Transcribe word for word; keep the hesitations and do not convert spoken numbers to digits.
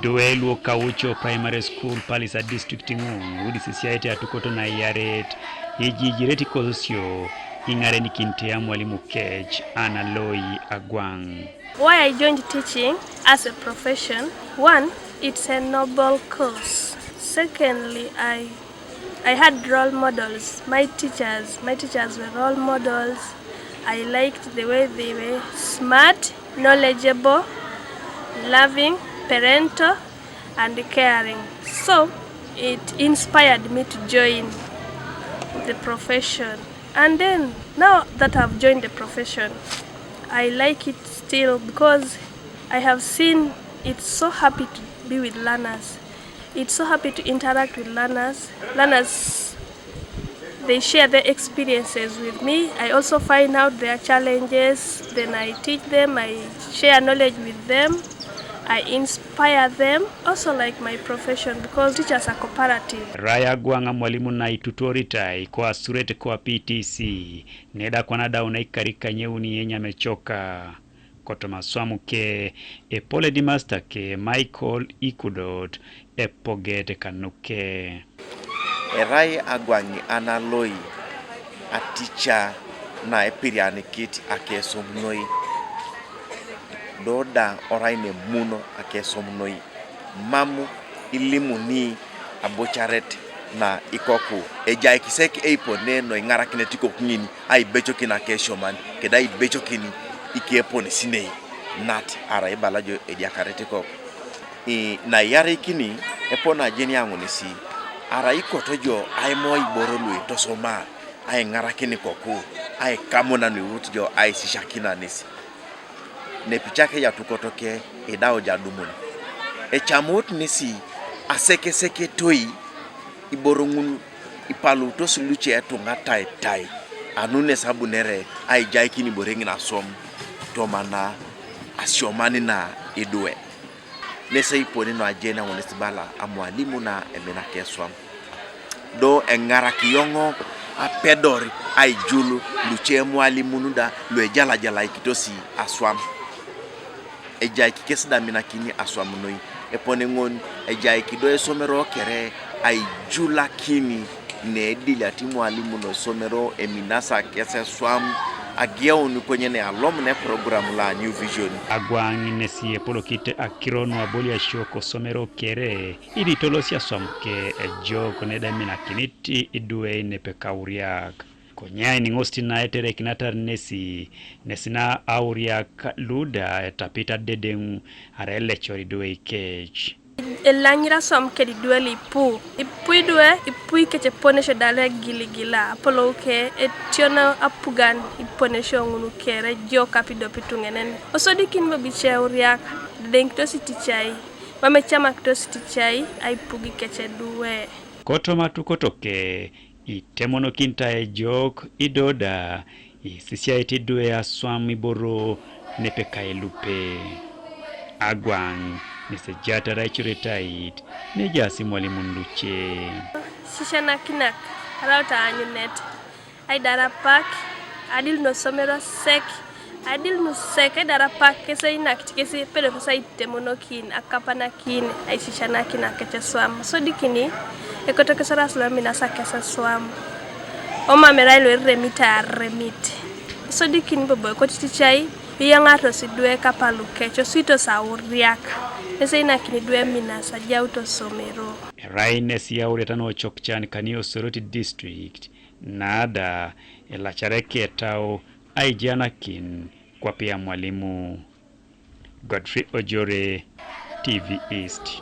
Duwe luo Kaucho Primary School, Pallisa District ŋun, wudisisiaete atukoto na iyaret, ijijireti kososio, iŋarenikinite amwalimu kec, Ana Loi Agwaŋ. Why I joined teaching as a profession? One, it's a noble cause. Secondly, I I had role models. My teachers, my teachers were role models. I liked the way they were smart, knowledgeable, loving, parental, and caring. So it inspired me to join the profession. And then now that I've joined the profession, I like it still because I have seen it's so happy to be with learners. It's so happy to interact with learners. Learners, they share their experiences with me. I also find out their challenges. Then I teach them. I share knowledge with them. I inspire them. Also like my profession because teachers are cooperative. Raya Agwaŋ amwalimu na itutuoritai ko asuret ko a P T C, neda kwana dauna ikar ikanyeuni enyame coka. Kotoma aswam ke, epol edimasta ke Michael Ikudot, epoget kanuke. Erai Agwaŋ Ana Loi atica na epirianikit akesum noi, do da orai nemuno akesum noi, mam ilimuni abocaret na ikoku, ejai kisek eipone noiŋarakinet ikoku ŋin aibecokin akesioman, keda aibecokin ikeponisinei nat, arai ibala jo ediakaret ikoku. I, naiyareikini epone ajeni aŋunisi, arai ikoto jo aimo iboro luitosoma aiŋarakin ikoku, aikamuna nuiwut jo aisisiakinanis. Nepichak ejatukot ke idau jadumun. Ecamuut nesi asekeseketoi iboro ŋun ipalutos luce etuŋa taitai, anu nes abunere aijaikin ibore ŋin aswam tomana asioman na idwe. Nese iponi no ajeni aŋunis bala amwalimu na emina keswam. Do eŋarak yoŋo apedor aijul luce emwalimun da luejalajalaikitos aswam. Ejaik kes da minakini aswam noi. Epone ŋon ejaik do esomero kere aijulakini. Neediliat imwalimu nosomero eminasa kes eswam ageun konye nealom ne program la New Vision. Agwaŋ nesi epolokit akiro nuaboliasio kosomero kere, iditolosi aswam ke ejok nedeminakinit iduei nepekauriak. Konye ainiŋosit na eterekinatar nesi, nesi na auriak luda etapit adedeŋ, arai elecor iduei kec. Elaŋir aswam kede idwe luipu. Ipu idwe, ipu ikeceponesio da luegiligila, apolou ke etion apugan iponesio ŋun kere ejok apidop ituŋenen. Osodikin bobo ice auriak, dedeŋitos itichai, mam ecamakitos itichai aipug ikec idwe. Kotoma atukotoke, itemonokinit ejok ido da, isisiait idwe aswam iboro nepekai lupe. Agwaŋ nesejatar aicoretait nejaas imwalimun luce. Sisianakinak araut aanyunet, aidar apak, adil nosomero sek, adil nusek, aidar apak, kes einakit, kes epedor, kes aitemonokin, akapanakin, aisisianakin akec aswam. Sodikini, ekoto kes aras lominas akec aswam. Omam erai loeremit aremit. Sodikini bobo ekotitichai, iyaŋaros idwe kapalu kec, osuitos auriak, nes einakini idwe minas ajaut osomero. Erai nesi auriata nocokcan kani Osoroti District, nada elacare ketau aijanakin kwape amwalimu. Godfrey Ojore, T V East.